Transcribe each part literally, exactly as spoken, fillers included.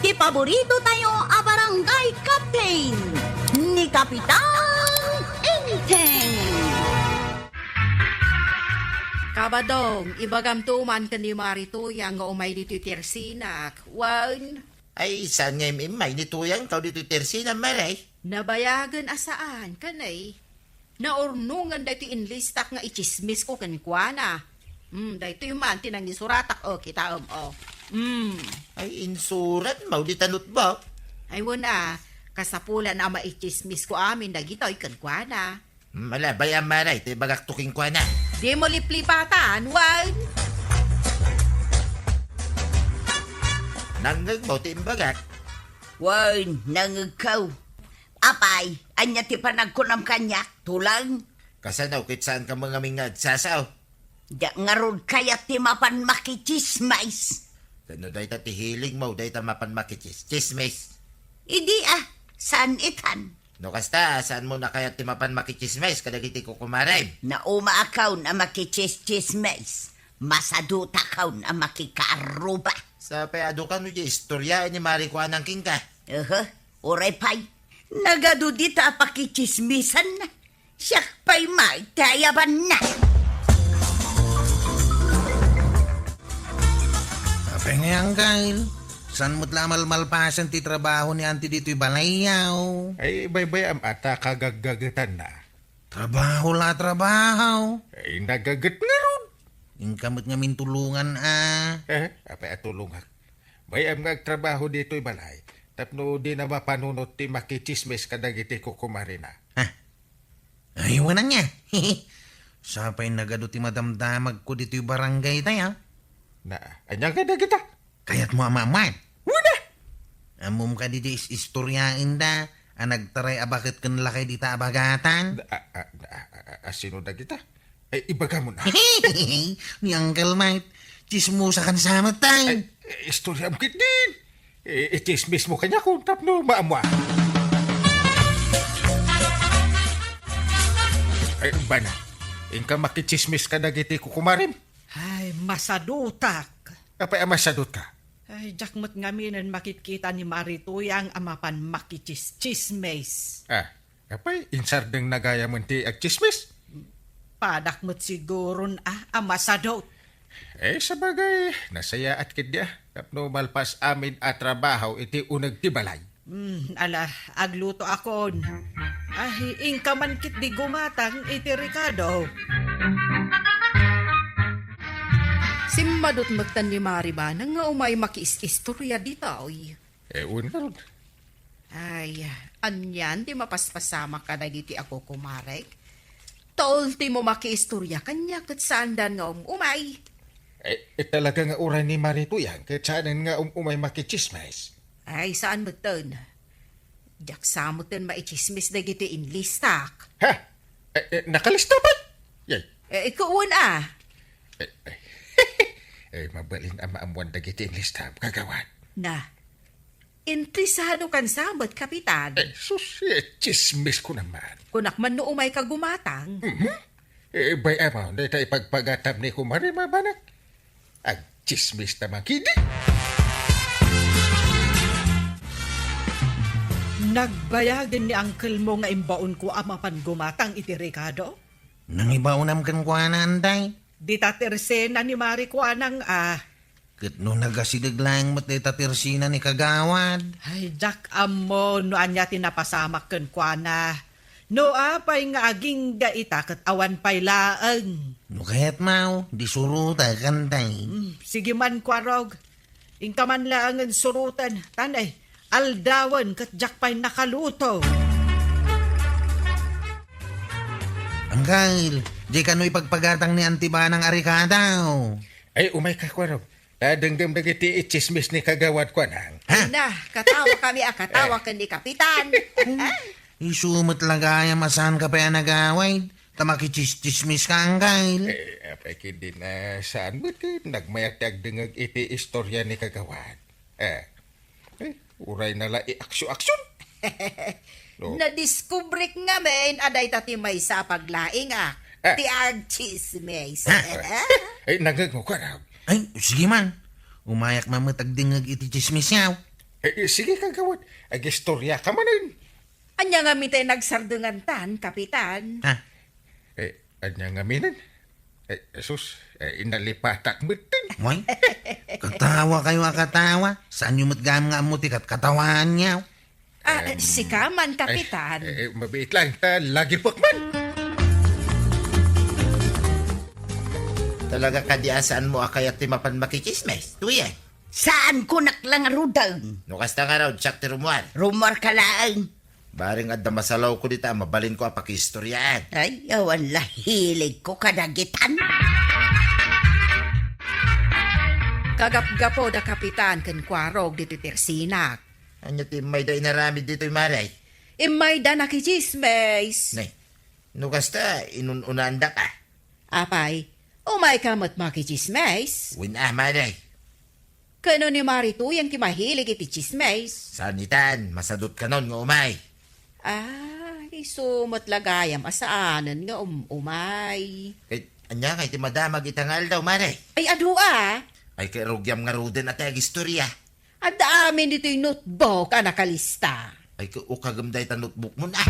Ti paborito tayo a barangay captain, ni Kapitan Enteng. Kabadong, ibagamto man ken ni Mari Tuyang nga umay ditoy tersinak. Wen? Ay, saan nga im-immay ni Tuyang taw ditoy tersinak, Mari? Nabayagen a saan, ken ay. Naurnongen daytoy inlistak nga itsismisko kenkuana. Hmm, daytoy man ti nangisuratak, o, kitaem, o. Hmm. Ay, insuratmo dita notebook? Ay, wen a, kasapulan a maitsismisko amin dagitoy kenkuana. Hmm, ala, bay-am, Mari, ta ibagakto kenkuana. Dimo liplipatan, wen? Nangngegmo ti imbagak? Wen, nangngegko. Apay, ania ti panagkunam kaniak, Tulang? Kasano ket saanka ngamin nga agsasao? Diak ngarud kayat ti mapan makitsismis. Ket no dayta ti hiligmo, dayta mapan makitsismis. Idi a, saan itan? No kasta, saanmo a kayat ti mapan makitsismis kadagiti kukumarem? Naumaakon a makitsismis. Masadutakon a makikaarruba. Sapay adu kano ti istorya ni Mari Kuanang kenka? Aha, uray pay. Nagadu dita a pakitsismisan. Siak pay met ti ayabanna. Apay ngay, Angkel? Saan met la a malmalpasen ti trabaho ni Auntie ditoy balayyo? Ay, baybay-am a ta kagaggagetanna. Trabaho la, trabaho. Ay, nagaget ngarud. Inka met ngamin tulongan a. Eh, apay a tulongak? Bay-am nga agtrabaho ditoy balay tapno dina mapanunot ti makitsismis kadagiti kukumarena. Ha? Ay, wen ania. Sapay nagadu ti madamdamagko ditoy barangay tayo. Na, ania nga dagita? Kayatmo a maammuan? Wen a! Ammom kadi ti is-istoriaenda a nagtaray a baket ken lakay dita a bagatan? A, a, a, a, a, sino dagita? Ay, ibagam na. Ni Uncle Mike, tsismosakan sa met tayo. Ay, eh, istoriam ketdin. Eh, itsismismo kaniak tapno maammuan. Ay, bana, inka makitsismis kadagiti kukumarem? Ay, masadutak. Apay a masadutka? Ay, diak met ngaminen makitkita ni Mari Tuyang a mapan makitsismis. Ah, apay, insardengna gayamen ti agtsismis? Padak met siguron a, a masadut. Eh, sabagay, nasayaat ketdi a, tapno malpas amin a trabaho iti uneg ti balay. Hmm, ala, aglutoakon. Ay, inka man ketdi gumatang iti rekado. Simmadut metten ni Mari Banang nga umay makiis-istorya ditoy. Eh, wen ngarud. Ay, anian ti mapaspasamak kadagiti kukumarek? Ta ultimo makiistorya kaniak ket saandan nga um-umay. Eh, eh, talaga nga uray ni Mari Tuyang ket saanen nga um-umay makitsismis. Ay, saan metten. Diak sa metten maitsismis dagiti inlistak. Ha? Eh, eh, nakalista pay? Yay. Eh, ikaw a. Eh, eh. Eh, mabalin a maammuan dagiti inlistam, kagawad. Na, interesado kan sa met, Kapitan? Eh, sus, eh, tsismis ko naman. Kunak man no umay ka gumatang. Mhm. Eh, bay-am a, dayta ipagpagatam ni Kumare Mabanak. Agtsismis ta makidi. Nagbayagen ni uncle mo nga imbaonko a mapan gumatang iti rekado? Nangibaonam kenkuana, anday? Dita tersena ni Mari Kuanang a. Ket no nagasideg laeng met dayta tersena ni Kagawad. Ay, diak ammo no ania ti napasamak kenkuana. No apay nga agingga ita ket awan pay laeng. No kayatmo, di surotak, anday. Hmm, sige man, Kuarog. Inka man laengen suroten, tan, ay, aldawen ket diak pay nakaluto. Angkel, di kano ipagpagatang ni Auntie Banang a rekado. Ay, umayka, Kuarog. Ta denggem dagiti itsismis ni Kagawad Kuanang. Ha? Na, katawa kami a katawa ken ni Kapitan. Isu met la gayam a saanka pay a nagawid, ta makitsistsismis ka, Angkel. Eh, apay ketdin a saan met ket nagmayat ti agdengngeg iti istoria ni Kagawad. Eh, eh, uray na la i-aksio-aksion. No. Nadiskubrek ngamin a dayta ti maysa a paglaingak, ah, ti agtsismis. Ah. Eh, nangngegmo, Kuarog. Ay, sige man. Umayak man met agdengngeg iti tsismisyo. Eh, eh, sige, kagawad. Agistorya ka manen. Ania ngamin ti nagsardengantan, Kapitan? Ha? Eh, ania ngaminen? Eh, sus, eh, inalipatak metten. Moy, katawa kayo a katawa. Saanyo met gayam nga ammo ti katkatawaanyo? Ah, Em, sika man, eh, Kapitan. Eh, eh, mabiit lang, ta lagipek man. Talaga kadi a saanmo a kayat ti mapan makichismes, Tuyang? Saanko, nak lang aruden. No kasta ngarud, siak ti rumuar. Rumuar ka laeng. Bareng adda masalawko dita a mabalinko a pakiistoryaan. Ay, awan la hiligko kadagitan. Kagapgapo da Kapitan ken Kuarog ditoy tersinak. Ania ti immayda inaramid ditoy, Mare? Immayda nakichismes. Nay, no kasta, inun-unaandak a. Apay, umayka met makichismes? Wen a, Mare. Ken no ni Mare Tuyang ti mahilig iti chismes? Saan itan, masadut kanon nga umay. Ah, isu met la gayam a saanen nga um-umay. Ket ania ngay ti madamag ita nga aldaw, Mare? Ay, adu a. Ay, kay rugiam ngaruden a ti agistorya. Adda amin ditoy notebook a nakalista. Ay, ukagem dayta notebookmon, a.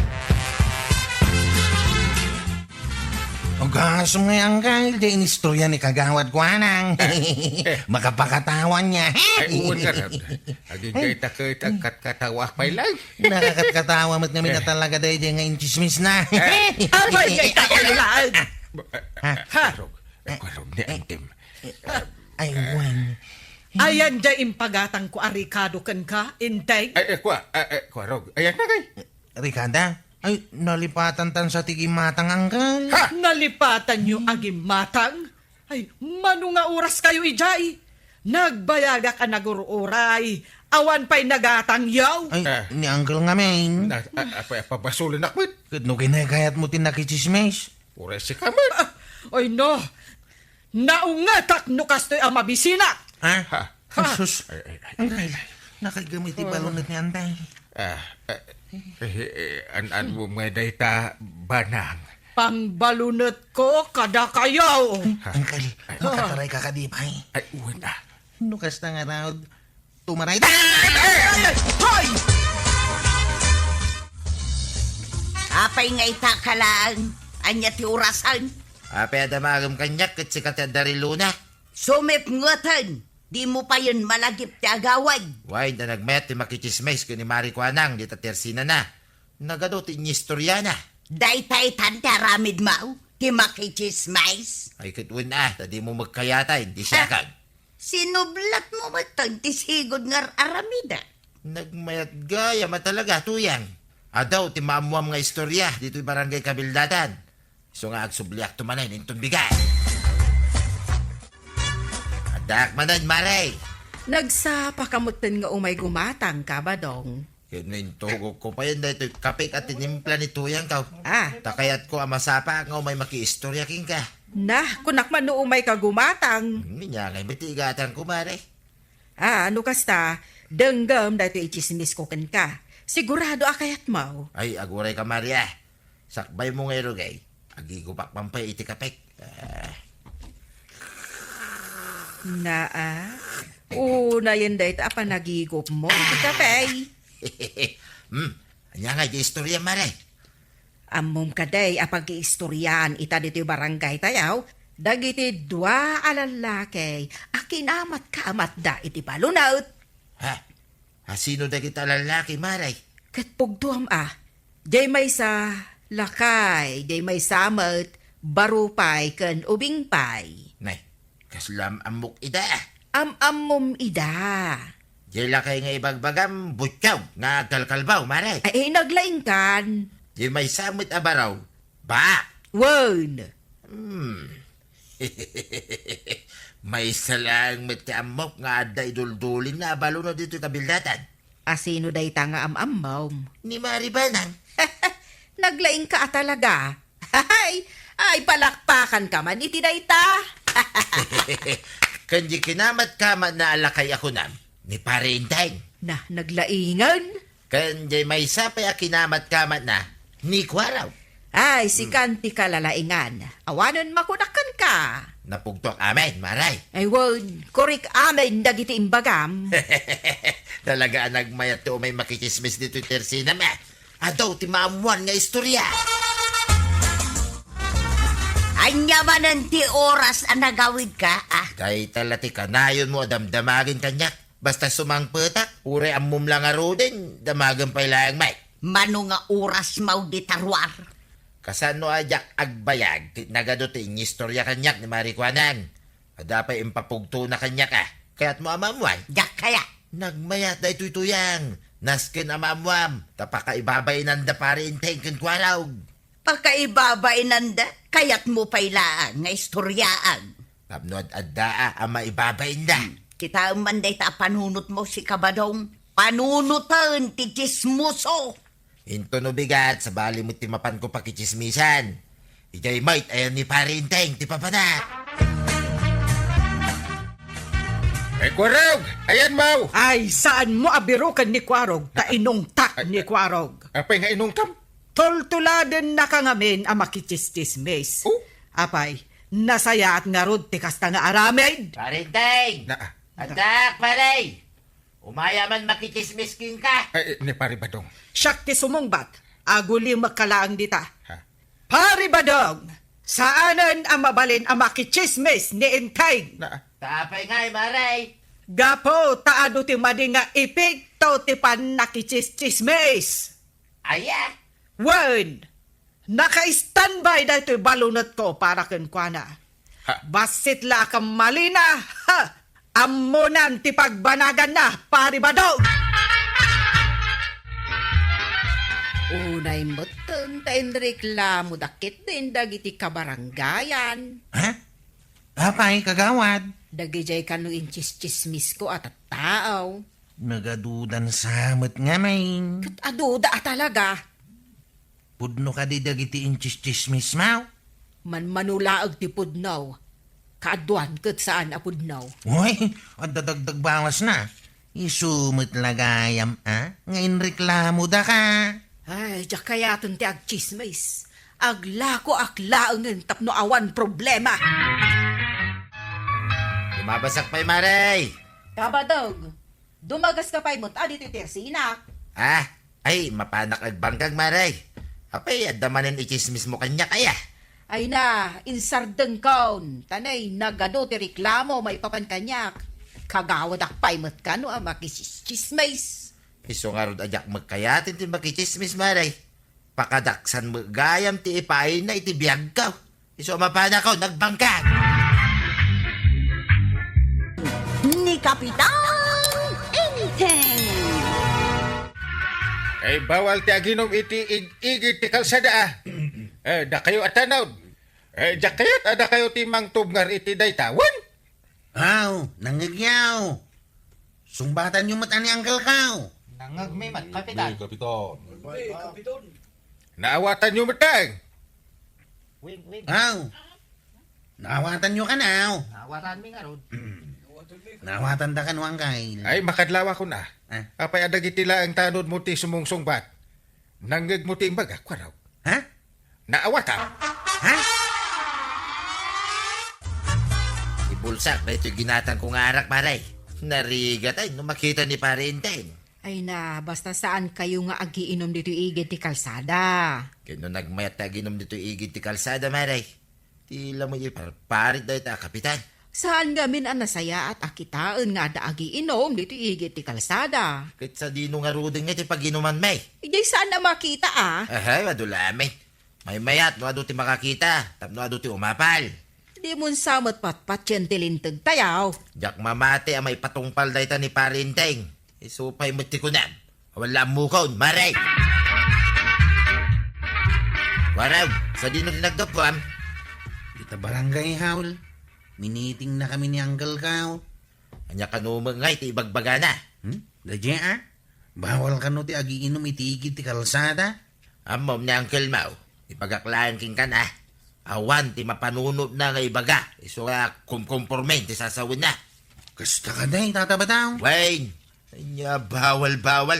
Ugasem ngay, Angkel, di inistorya ni Kagawad Kuanang. Eh. Makapakatawa niya. Ay, uwan nga, Rab. Aging kay takay, tagkatkatawa pay lang. Nakakatkatawa met ngamin a talaga daydi nga inchismis na. Eh. Apay nga ita ko lang? Ha? Ha? Kwarog. Eh, kwarog ni Antim. Ay, wen. Ayan da impagatangko a rekado kenka, Enteng? Ay, eh, kwa, eh, eh, kwarog. Ayan na kay. Rekada? Ay, nalipatan tan sa ti gimmatang, Angkel. Ha? Nalipatan yo a gimmatang? Ay, mano nga oras kayo idiay? Nagbayagak a nagur-uray. Awan pay nagatang yaw. Ay, eh, ni Angkel ngamin. Na, a-, apay a pabasulenak met? Ket no kinakayat mo ti nakichismis? Uray sika met. Ah, ay, no. Naungetak no kastoy a mabisinak. Ha? Ha? Ha? Ay, sus. Ay, ay, ay. Angkel, nakaigamay ti balon ni Antay. Ah, eh, eh, eh, an-, an mo nga dayta, Banang? Pangbalunetko kadakayo. Angkel, makataray ka kadi pay? Ay, uwan, ah. No kasta nga raod, tumaray. Ay, ay, ay, hoy! Apay nga ita ka laeng? Ania ti orasan? Apay a damagem kaniak ket sika ti adda riluna? Sumipngeten, dimo payen malagip ti agawid. Wen ta nagmayat ti makichismis ken ni Mari Kuanang dita tersinana. Nagadu ti inistoriana. Dayta itan ti aramidmo, ti makichismis? Ay, ket wen a, ta dimo met kayatan, ti siakag. Sinublatmo metten ti sigud nga ar-aramida. Nagmayat gayam a talaga, Tuyang. Adu ti maammoam nga istoria ditoy Barangay Kabildatan. Isu nga agsubliakto manen inton bigat. Addaak manen, Mare. Nagsapaka metten nga umay gumatangka, Badong. Ket no intugokko payen daytoy kapek a tinimpla ni Tuyangko. Ah. Ta kayatko a masapaak nga umay makiistoria kenka. Na, kunak man no umayka gumatang. Hmm, ania ngay met ti igatangko, Mare? Ah, no kasta, denggem daytoy itsismisko kenka. Sigurado a kayatmo. Ay, agurayka, Mare, a. Sakbaymo ngay rugi. Agigupak man pay iti kapek. Ah. Naa, unayen dayta a panagigupmo iti kape. Hmm, ania ngay ti istoria, Mare? Ammom kadi a pagiistorian ita ditoy barangaytayo dagiti dua a lallaki a kinamatkaamatda iti balunet? Ha? Asino dagita a lallaki, Mare? Ket pugtoam a, diay maysa, lakay, diay maysa met, baro pay ken ubing pay. Nay, kasla am-ammok ida? Am-ammom ida. Diay lakay nga ibagbagam, butiaw nga agkalkalbaw, Mare. Ay, naglaingkan. Diay maysa met a baro, baak. Wen. Hmm. Maysa laeng met ti ammok nga adda iduldulingna a balunet ditoy Kabildatan. Asino dayta nga am-ammom? Ni Mari Banang. Naglaingka a talaga. Ay, ay, palakpakanka man iti dayta. Ken diay kinamatkamatna a lakay a kunam, ni Pare Enteng. Na, naglaingen? Ken diay maysa pay a kinamatkamatna, ni Kuarog. Ay, sikan ti kalalaingan. Awanen makunak kenka. Napugtoak amin, Mare. Ay, wen, korek amin dagiti imbagam. Talaga a nagmayat ti umay makitsismis ditoy tersinam, a. Adu ti maammoan nga istorya. Ania manen ti oras a nagawidka, a? Dayta la ti kanayonmo a damdamagen kaniak. Basta sumangpetak, uray ammom la ngaruden, damagem pay laeng met. Mano nga oras maw dita ruar? Kasano a diak agbayag ti nagadu ti inistorya kaniak ni Mari Kuanang? Adda pay impapugtona kaniak, a. Kayatmo a maammuan? Diak kayat. Nagmayat daytoy tuyang. Nasken a maammuam, ta pakaibabainanda Pari Enteng ken Kuarog. Pakaibabainanda? Kayatmo pay laeng nga istoryaam. Tapno ad-adda a, a maibabainda. Hmm. Kitaem man dayta a panunotmo, Sikabadong. Panunoten ti tsismoso. Into no bigat, sabali met ti mapanko pakitsismisan. Idiay met ayan ni Pari Enteng ti papanak. Ay, Kuarog! Ayanmo! Ay, saanmo a biroken ni Kuarog, ta Ah, inungtak ay, ni ah, Kuarog. Apay nga inungtam? Tultuladennaka ngamin a makitsismis. Oh? Apay, nasayaat ngarud ti kasta nga aramid? Pari Enteng! Na, ah. Addak, pare! Umay man makitsismis kenka. Ay, ni Pari Badong. Siak ti sumungbat. Agulimekka laeng dita. Ha? Pari Badong, saanen a mabalin a makitsismis ni Enteng. Na, ah. Ta apay ngay, Mare? Gapu ta adu ti madi nga epekto ti pannakitsismis. Aya? Wen, naka-standby daytoy balonetko para kenkuana. Ha? Bassit la a kammalina, ha! Ammonan ti pagbanaganna, Pari Badong! Unay metten ta inreklamoda ketdin dagiti kabarangayan. Ha? Apay, kagawad? Dagidiay kano intsistsismisko a tattao. Nagadudan sa met ngamin. Ket aduda a talaga. Pudno kadi dagiti intsistsismismo? Manmano laeng ti pudno. Kaaduan ket saan a pudno. Uy, adda dagdagbawasna. Isu met la gayam, a, nga inreklamodaka. Ay, diak kayaten ti agtsismis. Aglakoak laengen tapno awan problema. Lumabasak pay, Mare. Kabadog, dumagaska pay met a ditoy tersinak. Ah, ay, mapanak agbangkag, Mare. Apay, adda manen itsismismo kaniak, aya? Ay na, insardengkon, ta nay nagadu ti reklamo maipapan kaniak. Kagawadak pay met kano a makitsismis. Isu ngarud a diak met kayaten ti makitsismis, Mare. Pakadaksan met gayam ti ipaayna iti biagko. Isu a mapanakon agbangkag. Ni Kapitan Enteng. Ay, bawal ti aginum iti ig-igid ti kalsada, a. Eh, dakayo a tanod. Eh, diak kayat a dakayo ti mangtubngar iti dayta, wen? Aw, nangngegyo. Sungbatanyo met a ni Uncle ko. Nangngegmi met, Kapitan. Ni Kapitan. Naawatanyo met, deng. Wing, wing. Aw. Naawatanyo kano? Naawatanmi ngarud. Naawatanda kano, Uncle? Ay, makadlawakon, a. Ah. Apay a dagiti laeng tanodmo ti sumungsungbat? Nangngegmo ti imbagak, Kuarog? Ha? Naawatam. Ha? Ibulsak daytoy ginatangko nga arak, Mare. Narigat ay no makita ni Pare Enteng. Ay na, basta saan kayo nga agiinom ditoy igid ti kalsada. Ket no nagmayat ta aginom ditoy igid ti kalsada, Mare, ti la met iparparit dayta a kapitan. Saan ngamin a nasayaat a kitaen nga adda agiinom ditoy igid ti kalsada. Ket sadino ngaruden nga ti paginumanmi? Idiay saan a makita, a. Aha, adu la met. Maymayat no adu ti makakita, tapno adu ti umapal. Dimon sa met patpatien ti lintegtayo. Diak mamati a maipatungpal dayta ni Pare Enteng. Isu pay met ti kunam. Awan la ammokon, Mare! Kuarog, sadino ti naggapuam? Ita barangay hall. Minitingnakami ni Uncle ko. Ania kano met ngay ti ibagbagana? Hmm? Daydiay, a? Bawal kano ti agiinom iti igid ti kalsada? Ammom ni Uncle mo, ibagak laeng kenka, a. Awan ti mapanunotna nga ibaga, isu a kumkompormen ti sasawenna. Kasta kadi, Tata Badong? Wen, ania bawal-bawal.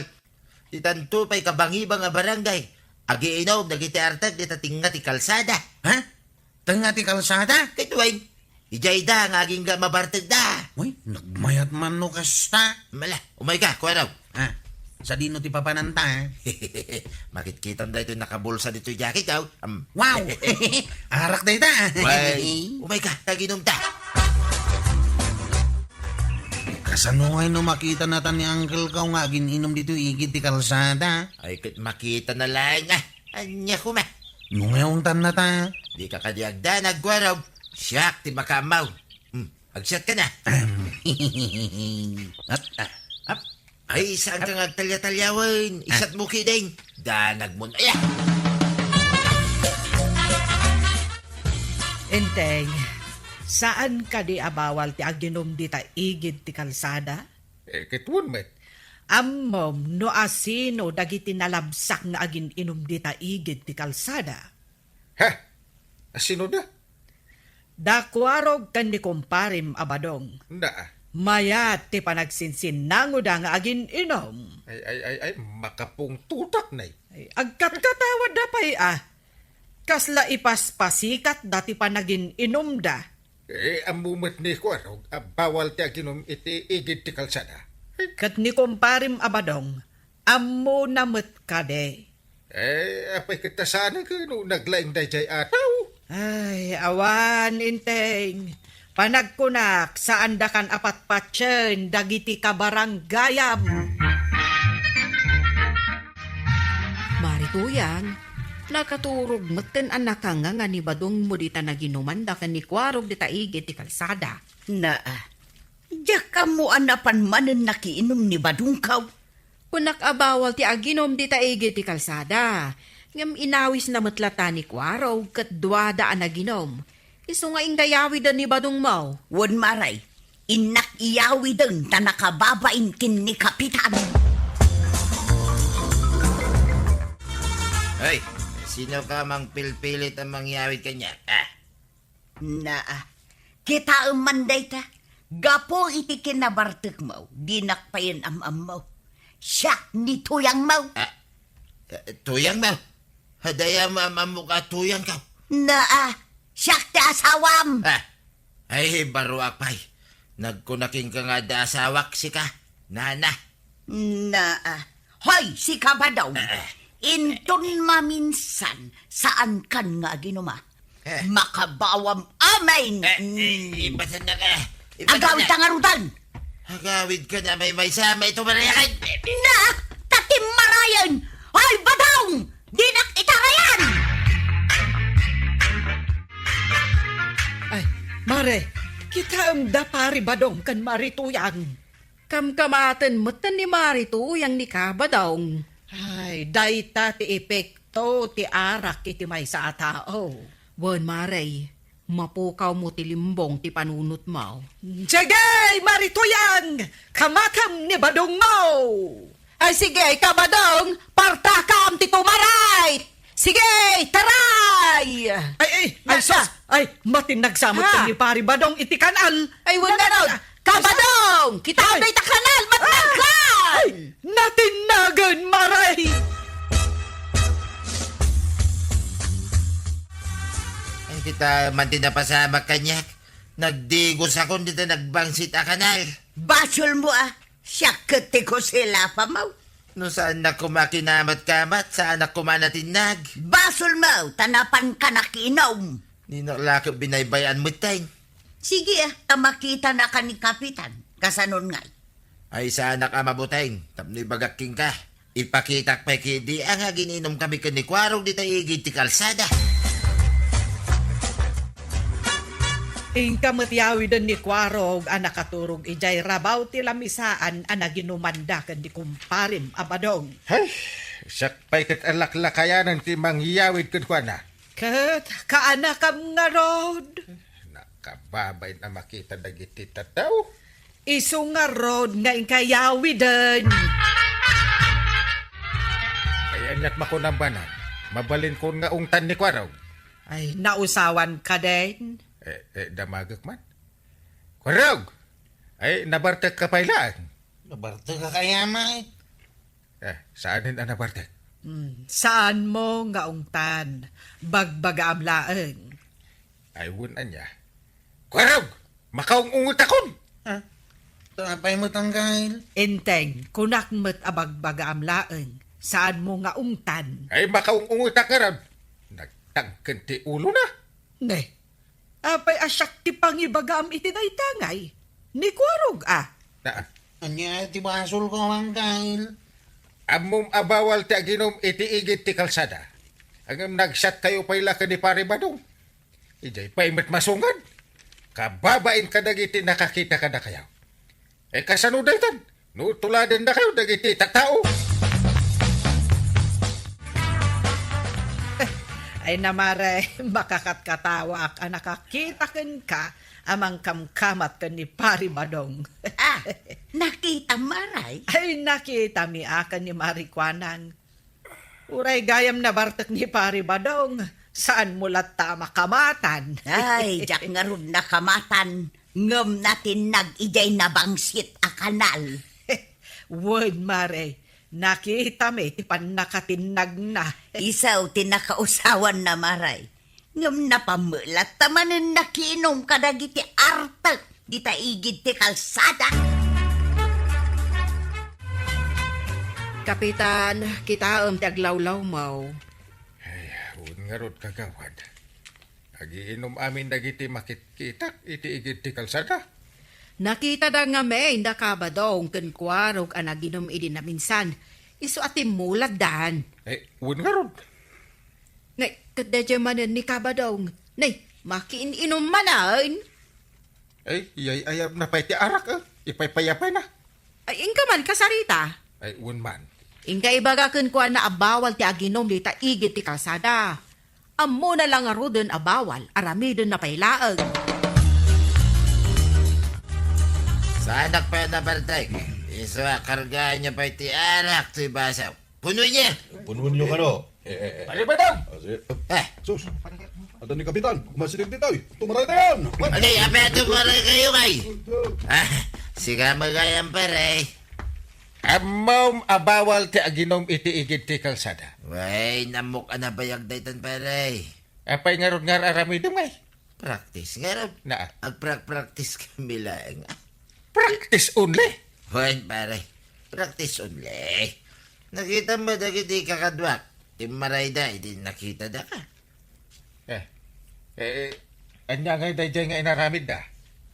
Ti tanto pay kabangibang a barangay, agiinom dagiti artek dita tengnga ti kalsada. Ha? Tengnga ti kalsada? Ket wen, Idiay da nga agingga mabartegda. Uy, nagmayat man no kasta. Mala, umayka, Kuwarog. Ah, sadino ti papananta, eh? Makitkitam daytoy nakabulsa ditoy jacket, aw. Am. Wow! Arak dayta. Way, umayka, ta aginumta. Kasano ngay no makitanata ni uncle ko nga agin-inum ditoy igid ti kalsada? Ay, ket makitana laeng, ah. Ania koma? No ngay ungtannata? Dika kadi agdanag, Kuwarog. Siak ti makaammo. Hmm, agsiatka na. Ap, ap, ap. Ay, saanka nga agtalya-talyawen? Isatmo ketdin. Danagmon aya. Enteng, saan kadi a bawal ti aginum dita igid ti kalsada? Eh, ket wen met. Ammom no asino dagiti nalabsak nga agin-inum dita igid ti kalsada? Ha? Asino da? Da Kuwarog ken ni kumparem a Badong. Na. Mayat ti panagsinsinnangoda nga agin-inum. Ay, ay, ay, ay, makapungtotak, nay. Ay, agkatkatawadda pay, a. Kasla ipaspasikatda ti panagin-inumda. Eh, ammo met ni Kuwarog a bawal ti aginum iti igid ti kalsada. Ket ni kumparem a Badong, ammona met kadi. Eh, apay ket ta saan ket no naglaing daydiay a tao? Ay, awan, Enteng. Panagkunak, saandakan a patpatien dagiti kabarangayam. Mari Tuyang, nakaturog metten a nakanganga ni Badongmo dita naginumanda ken ni Kuwarog dita igid ti kalsada. Naa, diak ammo a napan manen nakiinum ni Badongko. Kunak a bawal ti aginum dita igid ti kalsada, ngem inawisna met latta ni Kuwarog ket duada a naginum. Isu nga inggayawiden ni Badongmo. Wen, Mare, innak iyawiden ta nakababain ken ni Kapitan. Hey, sino ka mangpilpilit a mangyawid kaniak? Ah. Naa, kitaem man dayta. Gapu iti kinabartekmo, dinak payen am-ammo. Siak ni tuyangmo. Ah, eh, tuyangmo? Adda aya maam-ammok a tuyangko? Naa, siak ti asawam. Ah, ay, baruak pay. Nagkuna kenka nga adda asawak, sika, nana. Naa. Hoy, sika, Badong. Eh, eh. Inton maminsan, saankan nga aginuma. Eh. Makabawam amin. Eh, eh, ibasan na ka. Ibasan na. Agawid ta ngaruden. Agawid ka na, may maysa, may tumarayan. Na, tatim marayan. Hoy, Badong! Dinak itarayan! Ay, Mare, kitaem da Pari Badong ken Mari Tuyang. Kamkamaten metten ni Mari Tuyang ni Kabadong. Ay, dayta ti epekto ti arak iti maysa a tao. Wen, Mare, mapukawmo ti limbong ti panunotmo. Sige, Mari Tuyang! Kamatem ni Badongmo! Ay, sige, Kabadong, partakam ti tumaray! Sige, taray! Ay, ay, ay, na, sus! Na. Ay, matinnag sa met ni Pari Badong iti kanal. Ay, wen na, na, na, na. Kabadong! Kita, ay, ta kanal! Matnag ka! Ay, natinnagen, Mare! Ay, kita man ti napasamak kaniak. Nagdigos akon dita nagbangsit a kanal. Basolmo, a. Siak ket ti kusilapamo. No saannak koma kinamat-kamat, saanak koma natinnag. Basolmo, ta napanka nakiinum. Dinak la ket binaybay-an metten. Sige, a, ta makitanaka ni Kapitan. Kasanon ngay? Ay, saanak a mabuteng, tapno ibagak kenka. Ipakitak pay ketdi a nga agin-inumkami ken ni Kuwarog dita igid ti kalsada. Inka met yawiden ni Kuwarog a nakaturog idiay rabaw ti lamisaan a naginumanda ken ni kumparem a Badong. Hay, siak pay ket a laklakayanen ti mangyawid kenkuana. Ket kaanakam ngarud? Nakababain a makita dagiti tattao. Isu ngarud nga inka yawiden. Ay, aniak makunam banan? Mabalinkon nga ungtan ni Kuwarog. Ay, nausawan ka din. Eh, eh, damagek man. Kuwarog! Ay, nabartek ka pay laeng. Nabartek ka kaya, May? Eh, saanen a nabartek? Hmm, saanmo nga ungtan. Bagbagaam laeng. Ay, wen ania. Warog! Makaung-ungetakon! Ha? Apay met, Angkel? Enteng, kunak met a bagbagaam laeng. Saanmo nga ungtan. Ay, makaung-ungetak ngarud. Nagtagken ti ulona. Ne, apay a siak ti pangibagaam iti dayta ngay? Ni Kuarog a. Na, Ania ti basolko, Angkel? Ammom a bawal ti aginum iti igid ti kalsada. Ngem nagsiatkayo pay la ken ni Pari Badong. Idiay pay met masungad. Kababain kadagiti nakakita kadakayo. E, kasano daytan? No tuladennakayo dagiti tattao. Ay, Mare, makakatkatawaak a nakakita kenka a mangkamkamat ken ni Pari Badong. Ah, nakitam, Mare? Ay, nakitami a ken ni Mari Kuanang. Uray gayam nabartek ni Pari Badong, saanmo latta a makamatan. Ay, diak ngarud nakamatan, ngem natinnag idiay nabangsit a kanal. Wen, Mare, nakitami ti pannakatinnagna. Isu ti nakausawanna, Mare. Ngem napamelat ta manen nakiinum kadagiti artek dita igid ti kalsada. Kapitan, kitaem ti aglawlawmaw. Ay, wen ngarud, kagawad. Agiinum amin dagiti makitkitak iti igid ti kalsada. Nakitada ngamin da Kabadong ken Kuarog a naginum idi naminsan. Isu a timmuladdan. Ay, wen ngarud. Nay, ket daydiay manen ni Kabadong. Nay, makiin-inum manen. Ay, iyay-ayabna pay ti arak, eh. Ipaypayapayna. Ay, inka man kasarita. Ay, wen man. Inka ibaga kenkuana a bawal ti aginum dita igid ti kalsada. Ammona la ngaruden a bawal, aramidenna pay laeng. Saanak pay a nabartek. Isu a kargaanyo pay ti arak toy baso. Punoenyo! Punoenyo kano? Eh, eh, eh. Pare Badong! Ah, sige. Eh. Sus! Adda ni Kapitan, masirig ditoy. Tumaray tayon! Adi, apay a tumaray kayo, kay? Ah, sika magayam, pare. Ammom a bawal ti aginum iti igid ti kalsada. Wen, ammok a nabayag daytan, pare. Apay ngarud nga ar-aramidem, kay? Practice ngarud. Naa. Agprak-practice kami laeng. Practice only? Wen, pare. Practice only. Nakitam met dagiti kakaduak. Timmarayda idi nakitadaka. Eh, eh, eh, ania ngay daydiay nga inaramidda?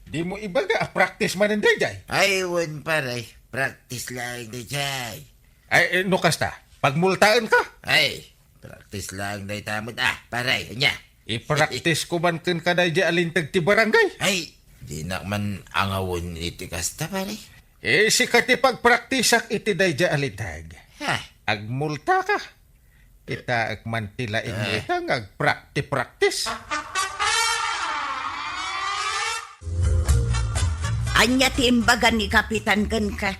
Dimo ibaga a practice manen daydiay? Ay, wen, pare. Practice laeng daydiay. Ay, eh, no kasta, pagmultaenka? Ay, practice laeng dayta met. Ah, pare, ania? I-practice ko man kenka daydiay a linteg ti barangay. Ay, dinak man angawen iti kasta, pare. Eh, sika ti pagpraktisak iti daydiay a linteg. Ha? Agmultaka. Kitaek man ti laing Ah. ita nga agprakti-praktis. Ania ti imbaga ni Kapitan kenka?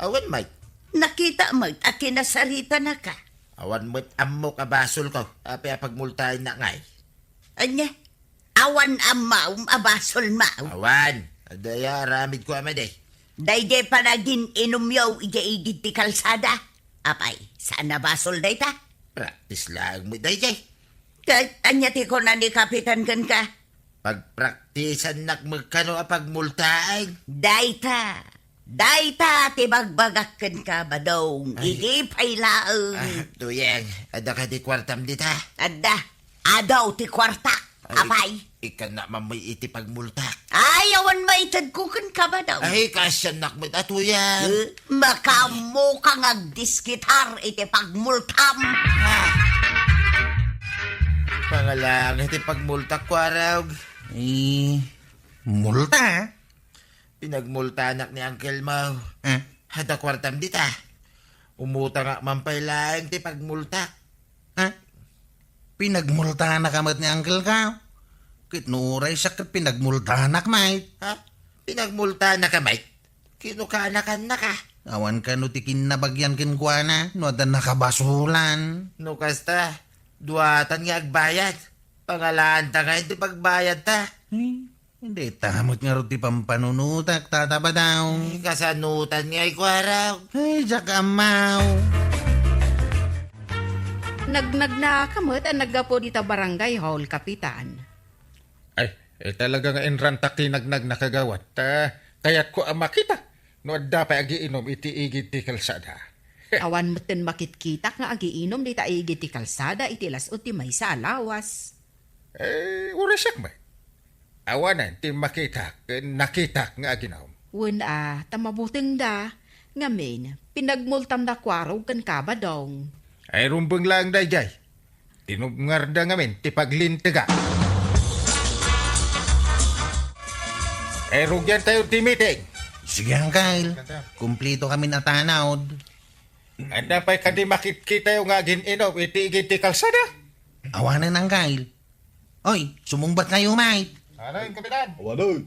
Awan met. Nakita met a kinasaritanaka. Awan met ammok a basolko. Apay a pagmultaennak ngay? Ania? Awan ammom a basolmo? Awan. Adda ya aramidko a madi. Daydiay panagin-inumyo idiay igid ti kalsada. Apay, saan a basol dayta? Practice laeng met daydiay. Ket ania ti kuna ni Kapitan kenka? Pagpraktisannak met kano a pagmultaen. Dayta. Dayta ti bagbagak kenka, Badong. Ay. Idi pay laeng. Ah, Tuyeng, adda kadi kuartam dita? Adda. Adu ti kuarta. Ay, apay? Ikkannak man met iti pagmultak. Ay, awan maitedko kenka, Badong. Ay, kaasiannak met a, Tuyeng. Eh, makaammoka nga agdiskitar iti pagmultam. Ah. Pangalaang iti pagmultak, Kuarog. Eh, multa? Pinagmultanak ni Uncle Mau. Eh? Adda kuartam dita. Umutangak man pay laeng ti pagmultak. Ha? Pinagmultanaka met ni Uncle Mau? Ket no uray siak ket pinagmultanak met. Ha? Pinagmultanaka met? Kinukanakannak a. Awan kano ti kinnabagian kenkuana no adda nakabasolan. No kasta, duatan nga agbayad. Pangalaanta ngay ti pagbayadta. Eh, Dayta met ngarud ti pampanunotak, Tata Badong. Ay, kasanotan ngay, Kuarog. Ay, diak ammo. Nagnagnaka met a naggapu dita barangay hall, Kapitan. Ay, Eh, talaga nga inrantak ti nagnagna, kagawad. Ta, kayatko a makita no adda pay agiinom iti igid ti kalsada. Awan metten makitkitak nga agiinom dita igid ti kalsada iti las-ud ti maysa a lawas. Eh, uray siak met. Awanen ti makitak ken nakitak nga aginom. Wen a, ta mabutengda. Ngamin, pinagmultanda Kuarog ken Kabadong. Ay, rumbeng laeng daydiay. Tinubngarda ngamin ti paglintega. Ay, rugian tayo ti meeting. Sige, Angkel. Kumplito kami a tanod. Adda pay kadi makitkitayo nga agin-inom iti igid ti kalsada? Awanen, Angkel. Oy, sumungbat kayo, mate. Awanen, Kapitan. Awanen.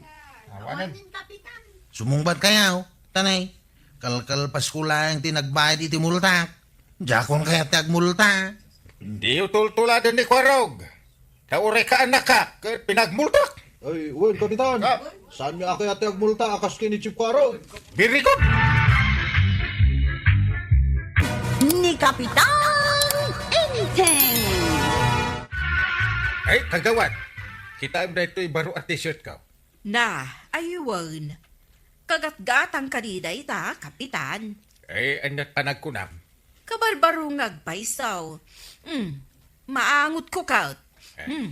Awanen. Sumungbat kayo. Tanay, kalkalpasko laeng ti nagbayad iti multak. Diakon kayat ti agmulta. Diyo tultuladen ni Kuarog. Ta uray kaannakak ket pinagmultak. Ay, wen, Kapitan. Ah. Saan nga akayat ti agmulta a kas ken ni Chief Kuarog? Very good. Ni Kapitan Enteng. Ay, kagawad. Kitaem daytoy baro a t-shirt ko. Na, aywan. Kagatgatang kadi dayta, Kapitan. Eh, ania't panagkunam? Kabarbaro nga agpayso. Hmm, maangotko ket. Hmm.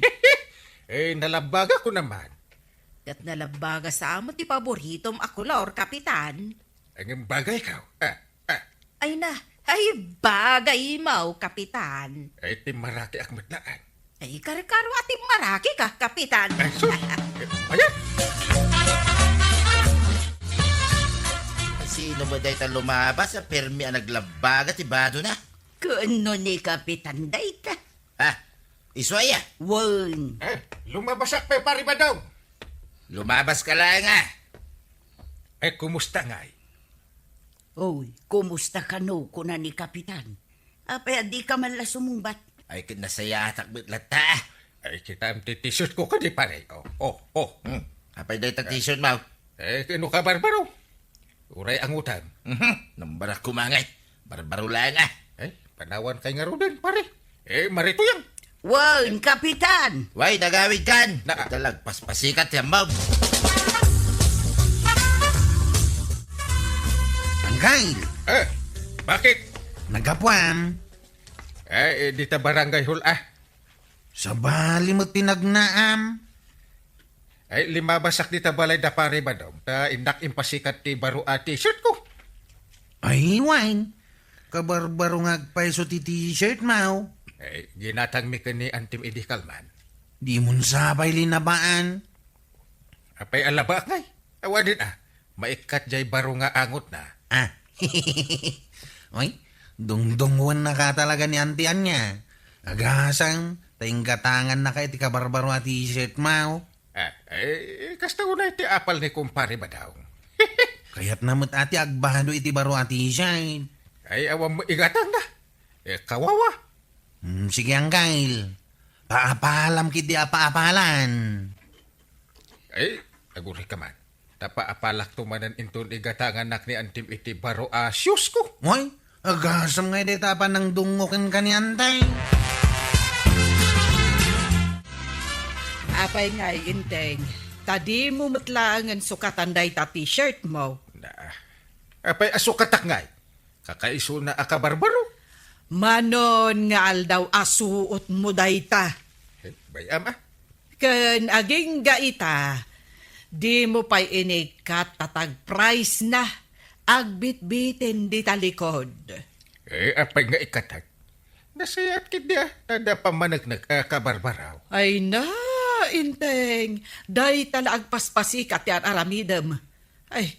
Eh, nalabbagakon man. Ket nalabbaga sa met ti paboritom a kolor, Kapitan. Ngem bagayko. Ah, ah. Ay na, ay bagaymo, Kapitan. Ay, timmarakiak met laeng. Ay, karkaro a timmarakika, Kapitan. Ay, sus! Ayan! Sino ba dayta lumabas a permi a naglabbaga ti badona? Kuno ni Kapitan dayta. Ah, isu aya? Wen. Eh, lumabasak pay, Pari Badong. Lumabas ka laeng, ah. Eh, kumusta ngay? Oy, kumusta kano, kuna ni Kapitan. Apay a dika man la sumungbat? Ay, ket nasayaatak met latta. Ay, kitaem ti t-shirt ko kadi, pare. Oh, oh, oh. Hmm. Apay dayta t-shirt mo? Eh, kano ka, Barbaro? Uray angutam. Mhm. Nambarak kumangay. Barbaro laeng, ah. Eh, panawan kay ngaruden, pare. Eh, marito yan. Wen, Kapitan! Way, nagawid kan! Na- Ita lagpaspasikat ti ammom. Angkay! Eh, bakit? Naggapuam. Eh, eh, dita barangay hall, ah. Sabali met ti nagnaam. Ay, limabasak dita balay da Pare Badong, ta innak impasikat ti baro a t-shirt ko. Ay, wen. Kabarbaro nga agpayso ti t-shirt mo. Ay, ginatangmi ken ni Antim idi kalman. Dimon sa pay linabaan. Apay a labaak ngay? Awanen a, maikkat jay baro nga angotna. Ah. Oy, dungdungwennaka talaga ni Auntie Anya. Agasang, ta inggatangannaka iti kabarbaro a t-shirt mo. Ah, eh, kasta unay ti apal ni Kumpare Badong. Kayatna met a ti agbado iti baro a t-shirt. Ay, awan mo igatangna. Eh, kawawa. Hmm, sige, Angkay. Paapalam ketdi a paapalan. Ay, aguray ka man. Ta paapalakto manen inton igatangannak ni Antim iti baro a shoes ko. Moy, agasam ngay dayta a panangdungngo kenka ni Antay. Apay ngay, Enteng, ta dimo met laengen sukatan dayta t-shirt mo? Na, apay a sukatak ngay? Kakaisuna a kabarbaro. Manon nga aldaw a suotmo dayta. Eh, bay-am, ah. Ken agingga ita, dimo pay inikkat ta tag-price na, agbitbiten dita likod. Eh, apay nga ikkatak? Nasayaat ketdi, ah, ta adda pammaneknek a kabarbaro. Ay na, Enteng, dayta la agpaspasikat ti ar-aramidem. Ay,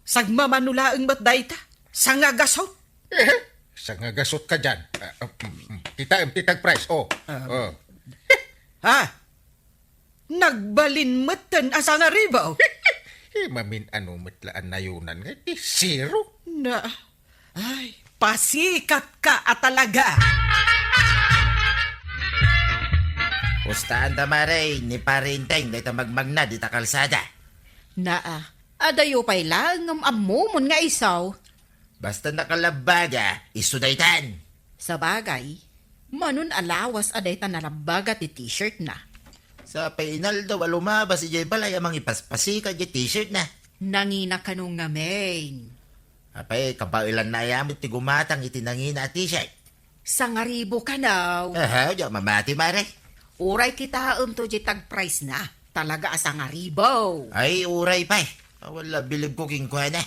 sagmamano laeng met dayta. Sangagasot. Eh, sangagasot ka diyan. Ah, ah, mm, mm. Kitaem ti tag-price, oh. Ah. Oh. Ha? Nagbalin metten a sangaribu? Eh, mamin-ano met la a nayonan nga iti zero. Na, ay, pasikatka a talaga. Pustaanta, mare, ni Pare Enteng dayta magmagna dita kalsada. Naa, adayo pay laeng ngem ammomon nga isu. Basta nakalabbaga, isu daytan. Sabagay, manon a lawas a dayta nalabbaga ti t-shirt na. Sapay inaldaw a lumabas idiay balay a mangipaspasikat diay t-shirt na. Nangina kano ngamin? Apay, kabaelan na aya met ti gumatang iti nangina a t-shirt. Sangaribu kano? Aha, diak mamati, mare. Uray kitaem to diay tag-price na. Talaga a sangaribu. Ay, uray pay. Awan la bilibko kenkuana.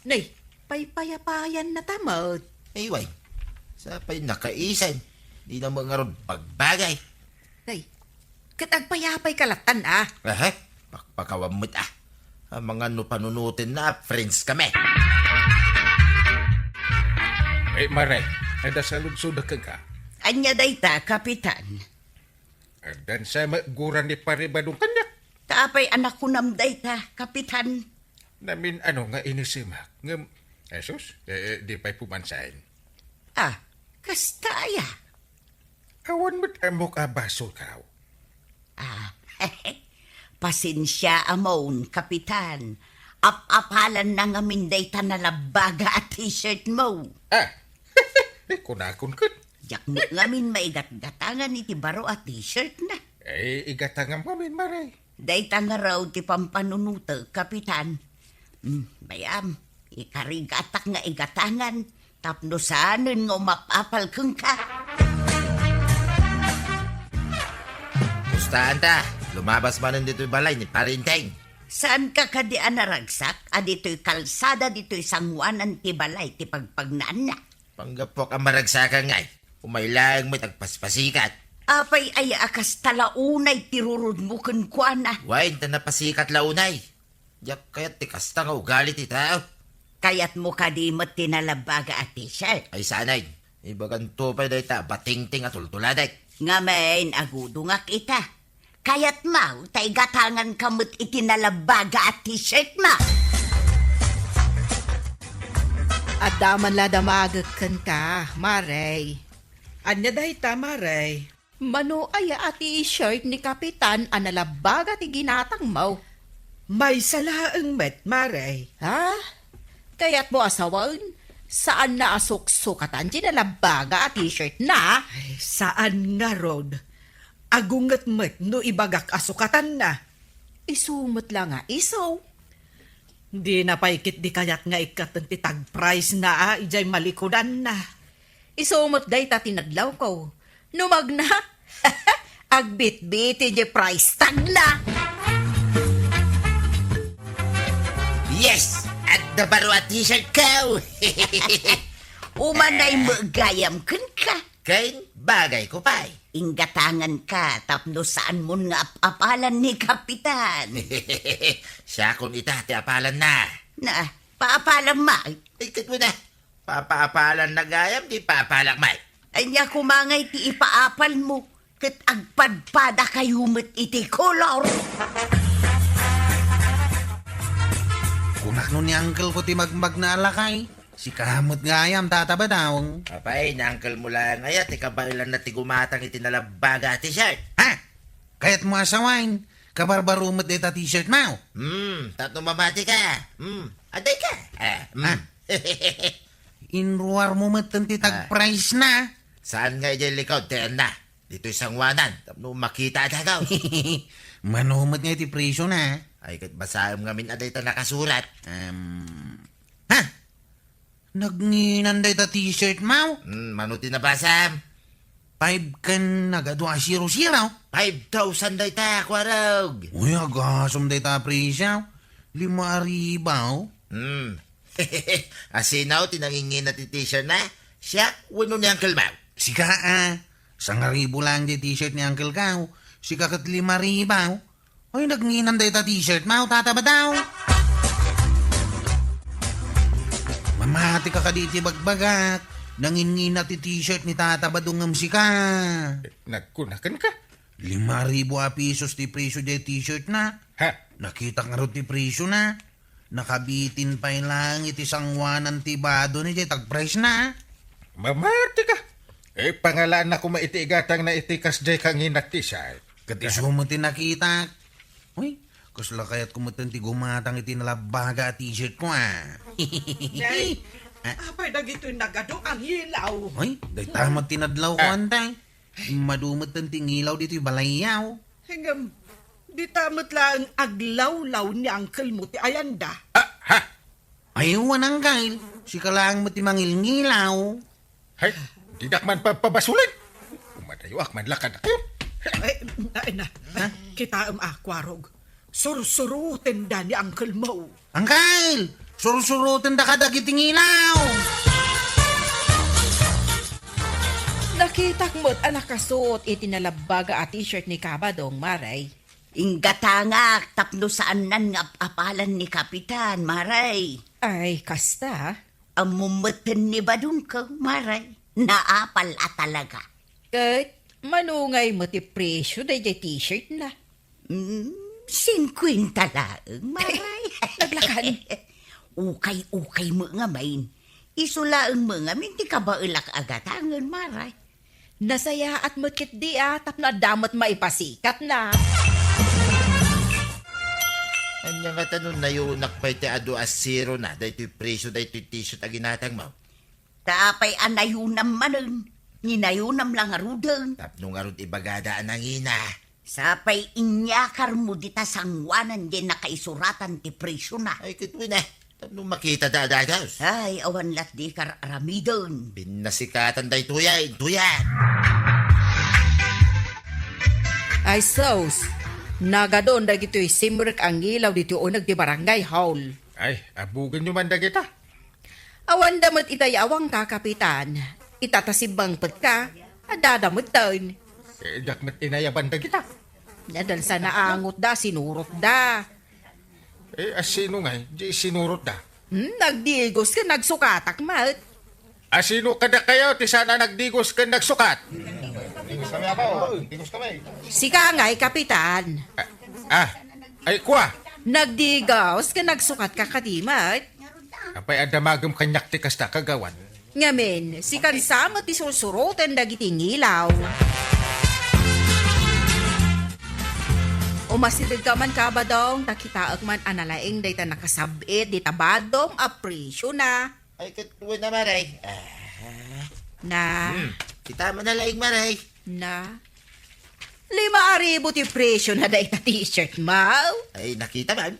Nay, paypayapayan na ta met. Ay, way. Sapay nakaisan. Di na met ngarud bagbagay. Nay, ket agpayapay ka lattan, a? Aha, pakpakawan met, a. Amangan no panunoten na, friends kami. Eh, mare, adda saludsodek kenka. Ania dayta, Kapitan? Addan sa met gura ni Pare Badong kaniak. Ta apay a nakunam dayta, Kapitan? Namin-ano nga inisemak, ngem, Jesus, eh, eh, di pay pumansaen. Ah, kasta aya? Awan met ammok a basolkaw. Ah, pasensia amon, Kapitan. Ap-apalan na ngamin dayta nalabbaga a t-shirt mo. Ah, kunakon ket. Diak met ngamin maigatgatangan iti baro a t-shirt na. Eh, igatangam ngamin, mare. Dayta ngarud ti pampanunotek, Kapitan. Hmm, bayam, ikarigatak nga igatangan tapno saanen nga umap-apal kenka. Kustaan ta, lumabas manen ditoy balay ni Pare Enteng. Saanka kadi a naragsak a ditoy kalsada ditoy sangoanan ti balay ti pagpagnaanna? Panggapuak a maragsakan ngay, umay laeng met agpaspasikat. Apay aya a kasta la unay ti rurudmo kenkuana? Wen, ta napasikat la unay. Diak kayat ti kasta nga ugali ti tao. Kayatmo kadi met ti nalabbaga a t-shirt? Ay, saan ay. Ibaganto pay dayta a batingting a tultuladek. Ngamin, agudongak ita. Kayatmo ta igatanganka met iti nalabbaga a t-shirt mo. Adda man la damagek kenka, Mare. Ania dayta, Mare? Mano aya a t-shirt ni Kapitan a nalabbaga ti ginatangmo? Maysa laeng met, Mare. Ha? Kayatmo a sawen, saanna a suksukatan ti nalabbaga a t-shirt na? Ay, saan ngarud. Agunget met no ibagak a sukatanna. Isu met la nga isu. Dina pay ketdi kayat nga ikkaten ti tag-price na a idiay malikudanna. Isu met dayta ti nadlawko. No magna, agbitbit ti price tag na. Yes! Adda baro a t-shirt ko! Umanay met gayam kenka. Ken bagay ko pay. Inggatanganka tapno saanmon nga ap-apalan ni Kapitan. Siakon ita ti apalanna. Na, paapalam met. Ay, ket mo na. Papaapalan na gayam, di paapalak met. Ania koma ngay ti ipaapalmo, ket agpadpadakayo met iti kolor. Kunak no ni uncle ko ti magmagna a lakay. Sika met gayam, Tata Badong. Apay, ni uncle mo laeng aya ti kabaelanna ti gumatang iti nalabbaga a t-shirt? Ha? Kayatmo a sawen, kabarbaro met dayta t-shirt mo? Hmm, tapno mamati ka. Hmm, adda ka. Ah, hmm. Ah. Inruar mo met ti tag Ah. price na. Saan nga idiay likod, ti na? Ditoy sangoanan, tapno makita a dagaw. Mano met nga iti presyo na? Ay, ket basaem ngamin a dayta nakasurat. Um, ha? Nagnginan dayta t-shirt mo? Hmm, mano ti nabasam? Five ken nagadua a zero zero. Five thousand dayta, kuarog. Uy, agasem dayta a presyo. Lima a ribu. Hmm. Asino ti nangingina ti t-shirt na? Siak wenno ni Uncle Mau? Sika, a. Sangaribu lang ti t-shirt ni Uncle Kau. Sika ket lima ribu. Ay, nagnginan dayta t-shirt mo, Tata Badong. Mamati ka kadi iti bagbagak. Nangingina ti t-shirt ni Tata Badong ngem sika. Nagkunakan ka? Lima ribu a pesos ti presyo diay t-shirt na. Ha? Nakitak ngarud ti presyo na. Nakabitin pay lang iti sangoanan ti bado na diay tag-price na. Mamati ka. Eh, pangalaan na koma iti igatang na iti kas diay kangina t-shirt. Ket isu met ti nakitak. Uy, kasla kayat ko met ti gumatang iti nalabbaga a t-shirt ko, a. Nay, Ah. apay dagitoy nagadu a ngilaw. Uy, dayta met ti nadlaw ko, Ah. antay. Madu met ti ngilaw ditoy balayyo. Ngem, Dita met laeng aglawlaw ni uncle mo ti ayanda. Ah, ha? Ay, wen, uncle. Sika laeng met ti mangilngilaw. Hay, dinak man papabasulin. Umadayoak man lakad kayo. Ay, ay na. Ha? Kitaem a, Kuarog. Sursurutenda ni uncle mo. Uncle! Sursurutenda kadagiti ngilaw! Nakitak met a nakasuot iti nalabbaga a t-shirt ni Kabadong, Maray. Inggatangak tapno saannan nga ap-apalan ni Kapitan, Maray. Ay, kasta? Ammom metten ni Badongko, Maray. Naapal a talaga. Ket mano ngay met ti presyo daydiay t-shirt na? Mm, singkwenta laeng, Maray. Naglakan. Ukay-ukay met ngamin. Isu laeng met ngamin ti kabaelak a gatangen, Maray. Nasayaat met ketdi a, tapno adda met maipasikatna. Ania ngata no nayunak pay ti adu a zero na daytoy presyo daytoy t-shirt a ginatangmo? Ta apay a nayunam manen? Ni nayunam la ngaruden. Tapno ngarud ibagada a nangina. Sapay inyakarmo dita sangoanan diay nakaisuratan ti presyona. Ay, ket wen, eh. Tapno makitada a dagus. Ay, awan lat di kar-aramiden. Pinnasikatan daytoy, eh, intoy, eh. Ay, sus! Nagadon dagitoy simrek a ngilaw ditoy uneg ti barangay hall. Ay, abugenyo man dagita. Awanda met itay awangka, Kapitan. Ita ta simmangpetka, addada metten. Eh, diak met inayaban dagita. Nadalsa naangotda, sinurotda. Eh, asino ngay, di sinurotda? Hmm, nagdigos ken nagsukatak met. Asino kadakayo ti saan a nagdigos ken nagsukat? Sika ngay, Kapitan. Ah, ah, ay, kua. Nagdigos ken nagsukatka kadi met. Apay a damagem kaniak ti kasta, Kagawad? Ngamin, sikan sa met ti sursuroten dagiti ngilaw. Umasidegka man, Kabadong, ta kitaek man a nalaing dayta nakasab-it dita badom a presyona. Ay, ket wen a, Maray. Ah. Na. Hmm. Kita man a laing, Maray. Na. Lima a ribu ti presyona dayta t-shirt mo. Ay, nakita man.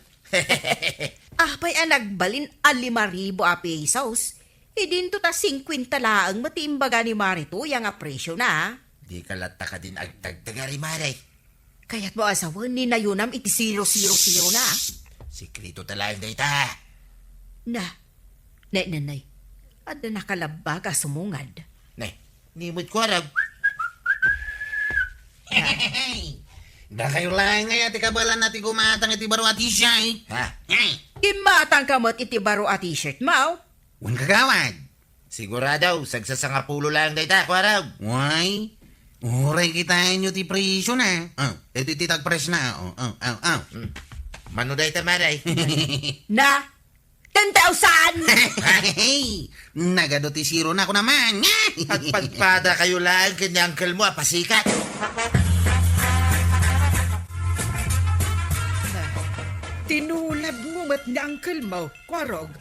Apay a nagbalin a lima ribu a pesos? Idinto ta singkwenta laeng met ti imbaga ni Mari Tuyang a presyona. Dika latta kadin agdagdagari, Mari. Kayatmo a sawen ni nayunam iti zero zero zero na? Shh! Sekreto ta laeng dayta. Na, ne, ne, ne. Adda nakalabbaga sumungad. Ne, ni met Kuarog. Dakayo laeng aya ti kabaelanna ti gumatang iti baro a t-shirt. Ha? Hey! Gimmatangka met iti baro a t-shirt mo? Wen, Kagawad. Sigurado, sagsasangapulo laeng dayta, Kuarog. Way, uray kitaenyo ti presyona. Oh, iti, iti tagpresyo na. Oh, oh, oh, oh. Hmm. Mano dayta, Maray? Na, ten thousand! Ay, nagadu ti zero na, kunak man. Agpadpadakayo laeng ken ni uncle mo a pasikat. Tinulad mo met ni uncle mo, Kuarog.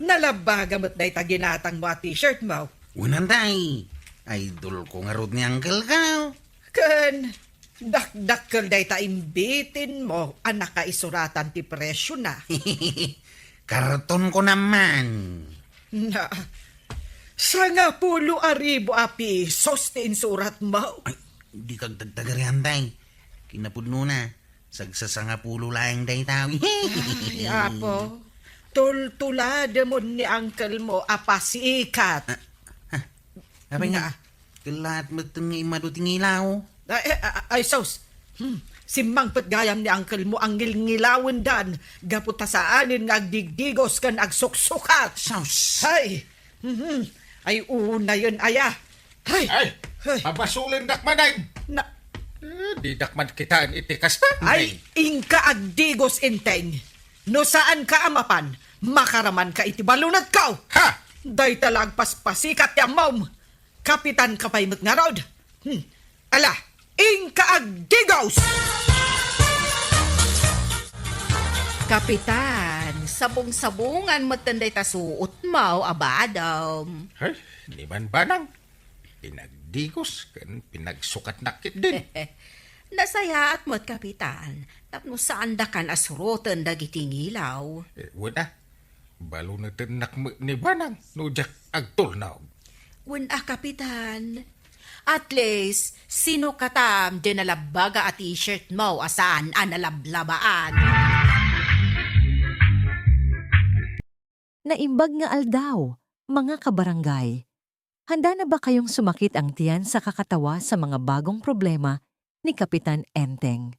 Nalabbaga met dayta ginatang mo a t-shirt mo. Wen, Tay. Idol ko ngarud ni uncle ko. Ken dakdakkel dayta imbitin mo a nakaisuratan ti presyona. Karton ko naman. Na, sangapulo a ribu a pesos ti insurat mo. Ay, dika agtagtagarian, Tay. Kinapudnona, sagsasangapulo laeng dayta. Ay, Apo, tultulademon ni uncle mo a pasikat. Ah, ah, apay nga, kellaat metten nga immadu ti ngilaw. Ay, ay, ay, ay, sus. Hmm, simmangpet gayam ni uncle mo a ngilngilawendan gapu ta saanen nga agdigdigos ken agsuksukat. Sus. Hay. Mhm. Ay, unayen aya. Hay! Ay! Hay! Abasulendak manen! Na- Eh, didak man kitaen iti kasta. Ay, inka agdigos, Enteng. No saanka a mapan, makaramanka iti balunetko. Ha? Dayta la agpaspasikat ti ammom. Kapitanka pay met ngarud. Hmm. Ala, inka agdigos! Kapitan, sabong-sabongan metten dayta suot mo a badom. Ay, ni man banang. Pinagdigos ken pinagsukatnak ketdin. Nasayaat met, Kapitan, tapno saandakan a suroten dagiti ngilaw. Eh, wen a. Balunetennak met ni Banang no diak agtulnog. Wen a, Kapitan. At least, sino katam di nalabbaga a t-shirt mo a saan a nalablabaan? Naimbag nga aldaw, mga kabarangay. Handa na ba kayong sumakit ang tiyan sa kakatawa sa mga bagong problema ni Kapitan Enteng?